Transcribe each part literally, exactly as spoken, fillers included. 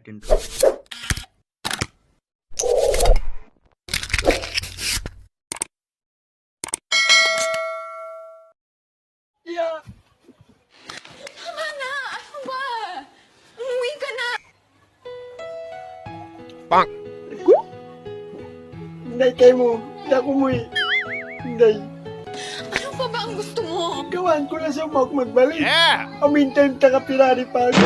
Din. Ya. Tama na! Ano ba? Umuwi ka na! Pak! Inday kaymu, di' aku umuwi. Inday. Ano pa ba ang gusto mo? Kawaan ku na sa umaw ku magbalik. Yeah! Amin time taga Pirari pa aku.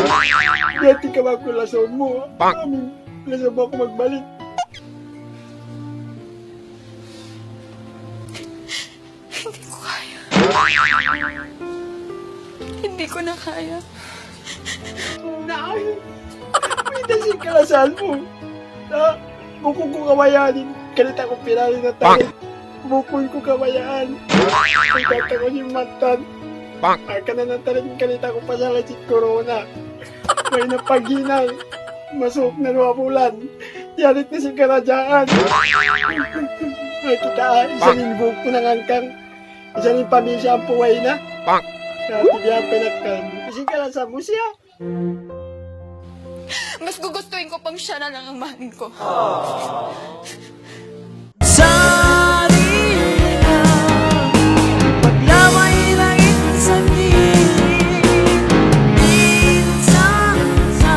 Biya' ti kawaan ku na sa umaw. Pak! Amin na sa umaw ku magbalik. Hindi ko kaya. Hindi ko na kaya. Nay! Mayta' sin kalasahan mu? Ha? Bukun ku kabayaan in karita ku Pirari natarik. Bukun ku kabayaan. Mayta' aku himatan. Hangkan na natarik in karita ku pasal sin corona. Way na paghinang. Masuuk na duwa bulan. Yarit na sin karadjaan. Ay, kita', ah, isab in buhuk ku nangangkang. Isab in pamilya ampu way na. Kaya tibihan pa na kan. Kasi ka lang sa musya. Mas gugustuhin ko pang siya na lang ang mahalin ko. Sarili na, paglamay na insan di, minsan sa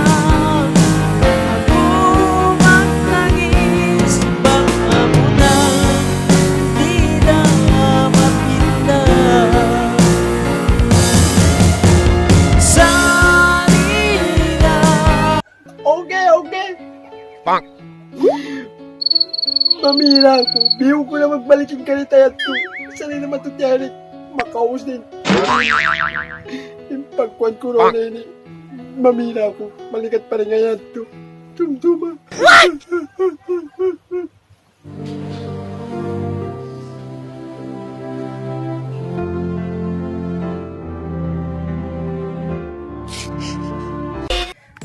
ako maglangis, baka mo na di na mapinda. Sarili na. Okay, okay. Mamira aku. Biyu ku na magbalik in karita yadtu. Sa' di' na matutiyari. Makaus din. In pagkuhan corona ini. Mamira aku. Malikat pa rin nga yadtu. Tumtuma.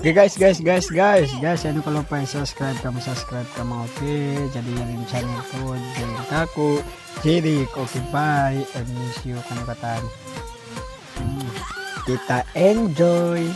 Okay, guys, guys, guys, guys. Guys, ayaw kamu lupa subscribe kamu, subscribe kamu, okay? Jadi, yan in channel ku, jadi aku, jadi, okay, bye. I miss you, kamu katan. Hmm. Kita enjoy.